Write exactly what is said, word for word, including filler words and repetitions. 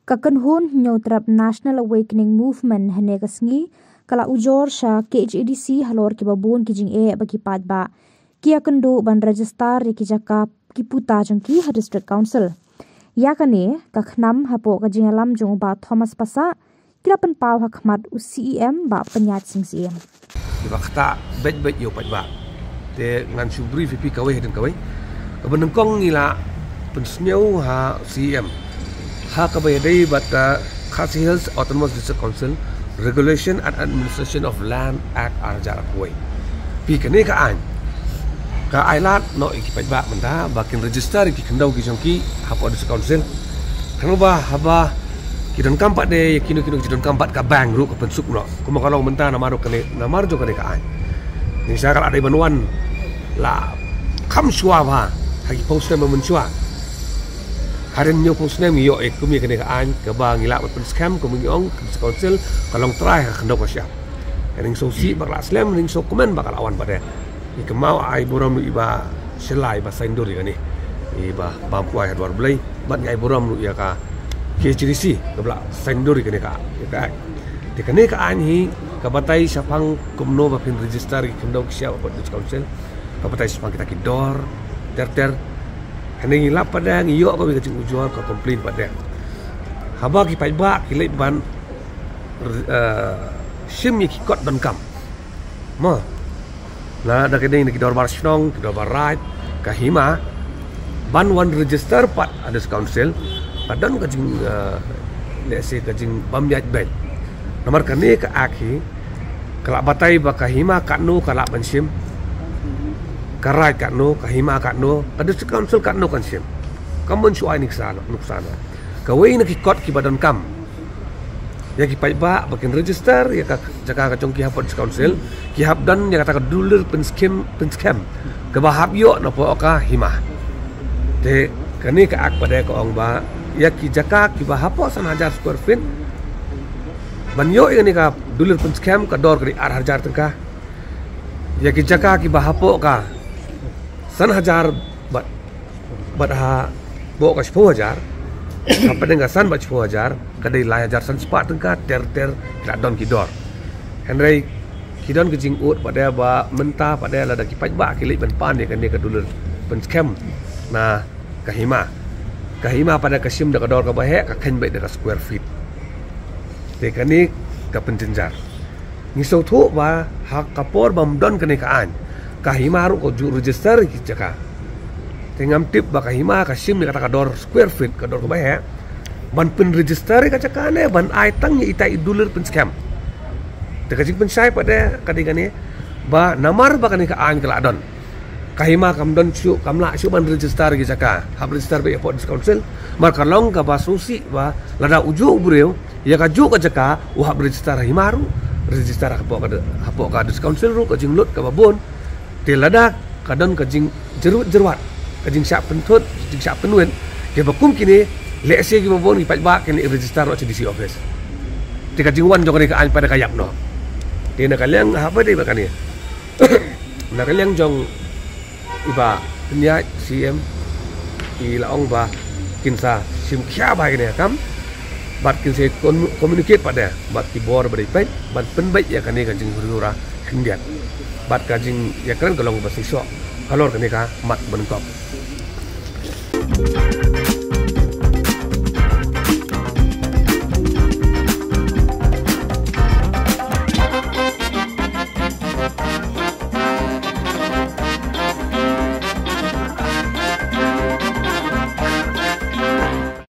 Ka kynhun Hynñiewtrep National Awakening Movement hynne ka sngi ka la ujor sha K H A D C halor kiba bun ki jingeh ba ki paidbah ki ïakynduh ban register ïa ki jaka ki puta jong ki ha District Council. Ïa kane ka khnam hapoh ka jingïalam jong u Bah Thomas Passah ki la pynpaw ha khmat u C E M Bah Pynïaid Sing Syiem. Kiba ktah beit beit ïa u paidbah. Te ngan shu brief ïa phi kawei hadien kawei. Kaba nyngkong ngi la pynsngew ha C E M ha kaba ïadei bad ka Khasi Hills Autonomous District Council Regulation and Administration of Land Act ar hajar arphew wei. Phi, kane ka aiñ ka ai lad noh ïa ki paidbah mynta ba kin register ïa ki khyndew ki jong ki hapoh District Council. Khnang ba haba ki donkam pat de ïa kino kino ki donkam pat ka bank ruh ka pynsuk noh. Kumba ka long mynta namar ruh kane, namar jong kane ka aiñ. Ngi sha ka la dei ban wan la kham shuwa bha ha ki phew snem ba mynshuwa. Hadien hynñiew phew snem ngi ïoh ïa kum ïa kane ka aiñ kaba ngi lah ban pynskhem kumba ngi ong ka District Council ka long trai ha ka khyndew ka shyiap. Hynrei ngi sngewsih ba ka la slem, hynrei ngi sngewkmen ba ka la wan pat de. Ngi kynmaw ai burom ïa i Bah Shylla ba sign dur ïa kane, i Bah Bamkwai Hadwar Blei, bad ngi ai burom ruh ïa ka K H A D C kaba la sign dur ïa kane ka, ïa ka aiñ. Te kane ka aiñ hi ka batai shaphang kumno ba phin register ïa ki khyndew ki shyiap hapoh District Council. Ka batai shaphang kita ki dor ter ter. Hynrei ngi lap pat de, ngi ïoh kawei ka jingujor, ka complain pat de. Haba ki paidbah ki leit ban, eh, shim ïa ki kot donkam, mo, na da ka dei na ki dorbar shnong, ki dorbar raid, ka hima, ban wan register pat ha District Council, ka don ka jing, eh, lehse ka jingbym ïaid beit. Namar kane ka act hi ka la batai ba ka hima katno ka lah ban shim, ka raid katno, ka hima katno, ka District Council katno kan shim. Kam bun shuh ai nuksan, nuksan. Kawei na ki kot kiba donkam ïa ki paidbah ba kin register ïa ka jaka ka jong ki hapoh District Council, ki hap don ïa kata ka dulir pynskhem, pynskhem kaba hap ïoh napoh ka hima. Te kane ka act pat de ka ong ba ïa ki jaka kiba hapoh san hajar square feet, ban ïoh ïa kane ka dulir pynskhem, ka dor ka dei ar hajar tyngka. Ïa ki jaka kiba hapoh ka san hajar bad, bad hapoh ka shiphew hajar, hapdeng ka san bad shiphew hajar, ka dei lai hajar san spah tyngka ter ter, ki la don ki dor. Hynrei ki don ki jingud pat de ba mynta pat de lada ki paidbah ki leit ban pan ïa kane ka dulir pynskhem na ka hima, ka hima pat de ka shim da ka dor kaba heh, ka kheiñ beit da ka square feet. Te kane ka pynjynjar. Ngi sngewthuh ba ha ka por bym don kane ka aiñ, ka hima ruh ka ju register ïa ki jaka. Te ngam tip ba ka hima ka shim ïa kata ka dor square feet, ka dor kaba heh, ban pynregister ïa ka jaka ne ban ai tang ïa ita i dulir pynskhem. Te ka jingpynshai pat de ka dei kane, ba namar ba kane ka aiñ ka la don, ka hima kam don shuh, kam lah shuh ban register ïa ki jaka, hap register beit hapoh District Council. Namar ka long kaba sngewsih ba lada ujuh u briew ïa kajuh ka jaka u hap register ha hima ruh, register hapoh ka, hapoh ka District Council ruh, ka jinglut kaba bun. Te lada ka don ka jingjyrwat jyrwat, ka jingshah pynthut, jingshah pynwit, kiba kum kine, lehse kiba bun ki paidbah kin register noh sha D C office. Te ka jingwan jong kane ka aiñ pat de ka ïap noh. Te na ka liang haba dei ba kane, na ka liang jong i Bah Pynïaid, C M, i la ong ba kin sa shim khia bha ïa kane ka kam bad kin sa kon-, communicate pat de bad ki bor ba dei peit ban pynbeit ïa kane ka jinghuri hura khyndiat. Bad ka jingïakren ka long ba shisha halor kane ka mat ba nyngkong.